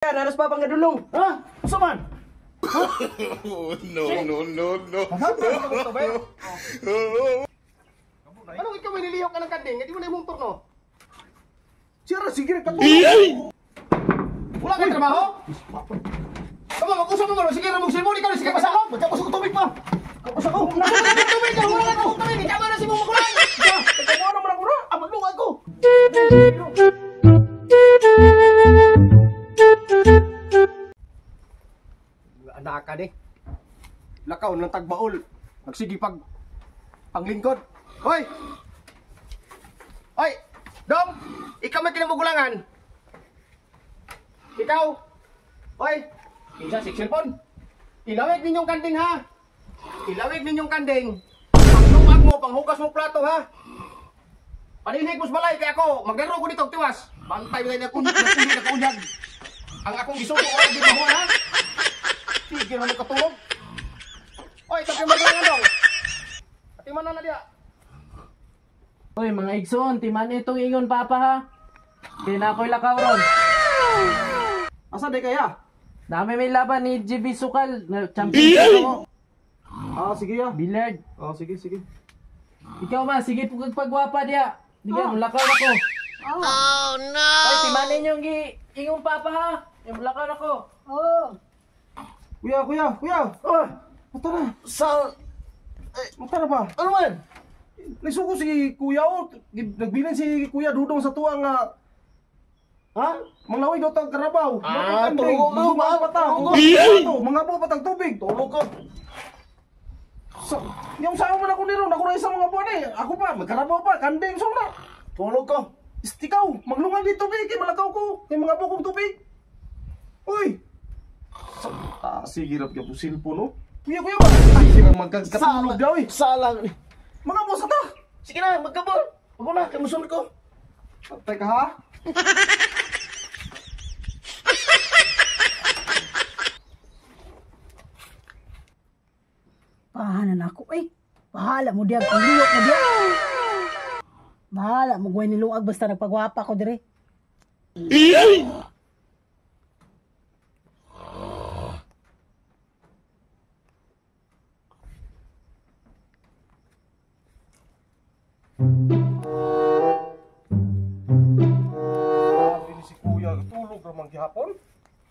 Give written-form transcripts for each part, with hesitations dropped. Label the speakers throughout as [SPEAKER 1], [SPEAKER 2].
[SPEAKER 1] Naras pa pangadulong.
[SPEAKER 2] Ha? Unsa man?
[SPEAKER 3] Oh, no, no, no, no.
[SPEAKER 4] Anong ikaw may nilihok ka ng kanding? Hindi mo na imong turno.
[SPEAKER 2] Sira sige katulog.
[SPEAKER 4] Wala kang trabaho? Tama, mag-usap mo karon. Sige ra mong silbon, ikaw na sige pasakop.
[SPEAKER 2] Magkapos ko tubig pa. Kapos ako.
[SPEAKER 4] Tubig ka, wala ka tubig. Ikaw na si mong magulang.
[SPEAKER 2] Nagkamuha naman ako ra. Ah, maglungag ko.
[SPEAKER 4] Anak ka ni. Lakaw ng tagbaol. Nagsige pag panglingkod. Hoy! Hoy! Dong! Ikaw may kinamugulangan. Ikaw! Hoy! Isa si cellphone. Ilawig ninyong kanding ha. Ilawig ninyong kanding. Panglungag mo, panghugas mo plato ha. Paninhig mo sa balay kay ako, maglaro ko dito og tiwas. Bantay mo na kundi na kaunyag. Ang akong gisugo ay di mahuan ha. Sige na magkatulog. Oy, tapi maglangan dong. Ati man na diya.
[SPEAKER 5] Oy, mga igsoon, timan itong ingon papa ha. Kaya na ako'y lakaw ron.
[SPEAKER 2] Asa day kaya?
[SPEAKER 5] Dami may laban ni GB Sukal, na champion ko.
[SPEAKER 2] Ah, sige ya.
[SPEAKER 5] Billiard.
[SPEAKER 2] Ah, sige, sige.
[SPEAKER 5] Ikaw ma, sige po kag pagwapa diya. Diyan, oh. Lakaw ako. Oh no. Oy, timanin yung ingon papa ha. Yung lakaw ako.
[SPEAKER 6] Oh.
[SPEAKER 2] Kuya, kuya, kuya.
[SPEAKER 1] Oh,
[SPEAKER 2] Mata na.
[SPEAKER 1] sa
[SPEAKER 2] Mata na ba?
[SPEAKER 1] ano man?
[SPEAKER 2] Nagsuko si kuya oh. Nagbilin si Kuya Dudong sa tuwa nga.
[SPEAKER 1] Ha?
[SPEAKER 2] Manglawig daw tang karabaw.
[SPEAKER 1] Ah, tulog ko,
[SPEAKER 2] Mga pata.
[SPEAKER 1] tulog
[SPEAKER 2] Mga mga pa tang tubig.
[SPEAKER 1] Tulog ko.
[SPEAKER 2] Sa, yung saan man ako niro, ako na isang mga buwan eh. Ako pa, magkarabaw pa, kanding so na.
[SPEAKER 1] Tulog ko.
[SPEAKER 2] Ikaw, maglungan di tubig, kay malakaw ko. Kay mga bukong tubig. Uy! Sa, ah, sige rap ka po silpo, no? Kuya, kuya ba? Ay, sige, magkatulog daw eh.
[SPEAKER 1] Salang.
[SPEAKER 2] Mga boss ta!
[SPEAKER 1] Sige na, magkabol. Ako na, kay musunod ko.
[SPEAKER 2] Patay ka ha?
[SPEAKER 6] Pahanan ako eh. Bahala mo diya, kung liyok mo diya. Bahala mo guway niluag basta nagpagwapa ko dire.
[SPEAKER 2] Sabi ni si kuya, tulog ramang gihapon.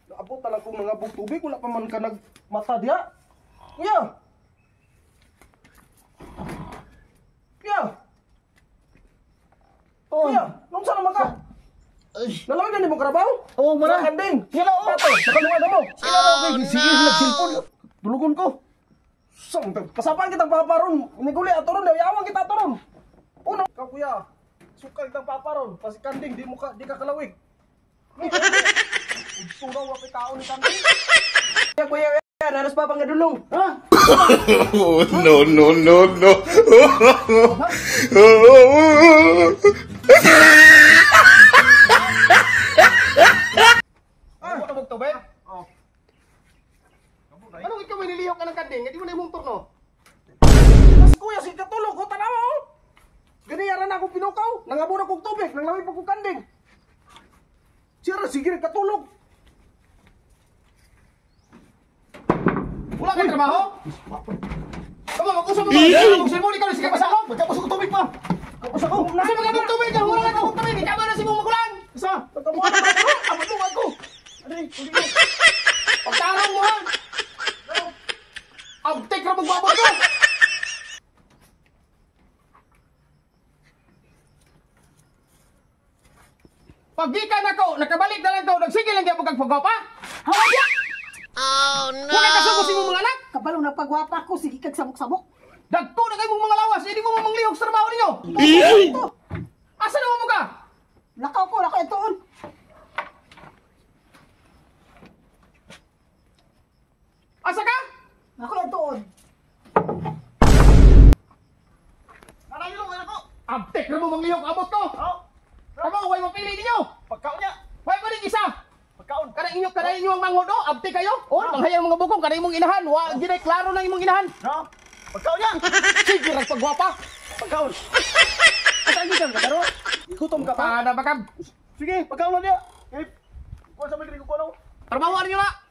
[SPEAKER 2] Naabot na lang kong mga bug tubig, wala pa man ka nagmata diya. Kuya! Kuya!
[SPEAKER 1] Oh.
[SPEAKER 2] Kuya, nung saan naman ka?
[SPEAKER 1] Ay.
[SPEAKER 2] Nalawig na ni mong karabaw?
[SPEAKER 1] Oo, mana.
[SPEAKER 2] Sa kanding.
[SPEAKER 1] Sila, oh.
[SPEAKER 2] Tato, nakalungan na mo.
[SPEAKER 1] Sila na, okay. Sige, sila cellphone. Tulugon ko.
[SPEAKER 2] Sa, pasapaan kitang papa ron. Niguli ato ron, yawan kita ato ron. Uno, ikaw kuya, sukal kitang papa ron. Kasi kanding, di mo ka, di ka kalawig. Turaw wa kay tao ni kanding.
[SPEAKER 1] Kuya, kuya, kuya, naras pa pangadulong.
[SPEAKER 2] Ha?
[SPEAKER 3] Oh, no, no, no, no.
[SPEAKER 4] Ah, ano mong tubig? Oh. Anong ikaw may nilihok ka ng kanding? Hindi mo na imong turno.
[SPEAKER 2] Mas kuya, sige katulog ko, tanawa oh. Ganiyaran na akong pinukaw. Nangabo na kong tubig, nanglawig pa kong kanding. Sira, sige katulog.
[SPEAKER 4] Wala kang trabaho? Tama, mag-usap mo karon. Mong silbon, ikaw na sige pasakop.
[SPEAKER 2] Magkapos ko tubig pa. Kapos ako.
[SPEAKER 4] Kasi magabog tubig ka, wala ka tubig. Ikaw na si mong magulang.
[SPEAKER 2] Isa, nagkamuha na ako. Ah, maglungag ko. Aray, tubig mo.
[SPEAKER 4] Pagtarong mo ha. Abtik ra magbabot ko. Paggikan ako, nakabalik na lang ko, nagsige lang gyud kag pagwapa.
[SPEAKER 6] Hawa diya!
[SPEAKER 4] Oh no. Wala ka sugo sa imong mga anak.
[SPEAKER 6] Kabalo na pagwapa ko, sige kag sabok-sabok.
[SPEAKER 4] Dagko na kay mong mga lawas, hindi mo manglihok sa trabaho ninyo.
[SPEAKER 6] Ito.
[SPEAKER 4] Asa na mo ka?
[SPEAKER 6] Lakaw ko, lakaw itoon.
[SPEAKER 4] Asa ka?
[SPEAKER 6] Lakaw itoon.
[SPEAKER 2] Nanaylo, kaya ko.
[SPEAKER 4] Abtik ra mo manglihok abot ko.
[SPEAKER 2] Oh,
[SPEAKER 4] Kamo way mapili ninyo.
[SPEAKER 2] pagkaon niya.
[SPEAKER 4] Way pa rin isa.
[SPEAKER 2] Pagkaon.
[SPEAKER 4] Kada inyo kada inyo ang manghod oh, abtik kayo. Oh, panghayang mga bukong kada imong inahan, wa gid klaro nang imong inahan.
[SPEAKER 2] No? Pagkaon niya.
[SPEAKER 4] Sige ra pagwapa.
[SPEAKER 2] Pagkaon. Asa gikan ka karo? Gutom ka pa?
[SPEAKER 4] Paana ba kam?
[SPEAKER 2] Sige, pagkaon na niya. Eh, kuha sa mga ko ano.
[SPEAKER 4] Trabaho ninyo na.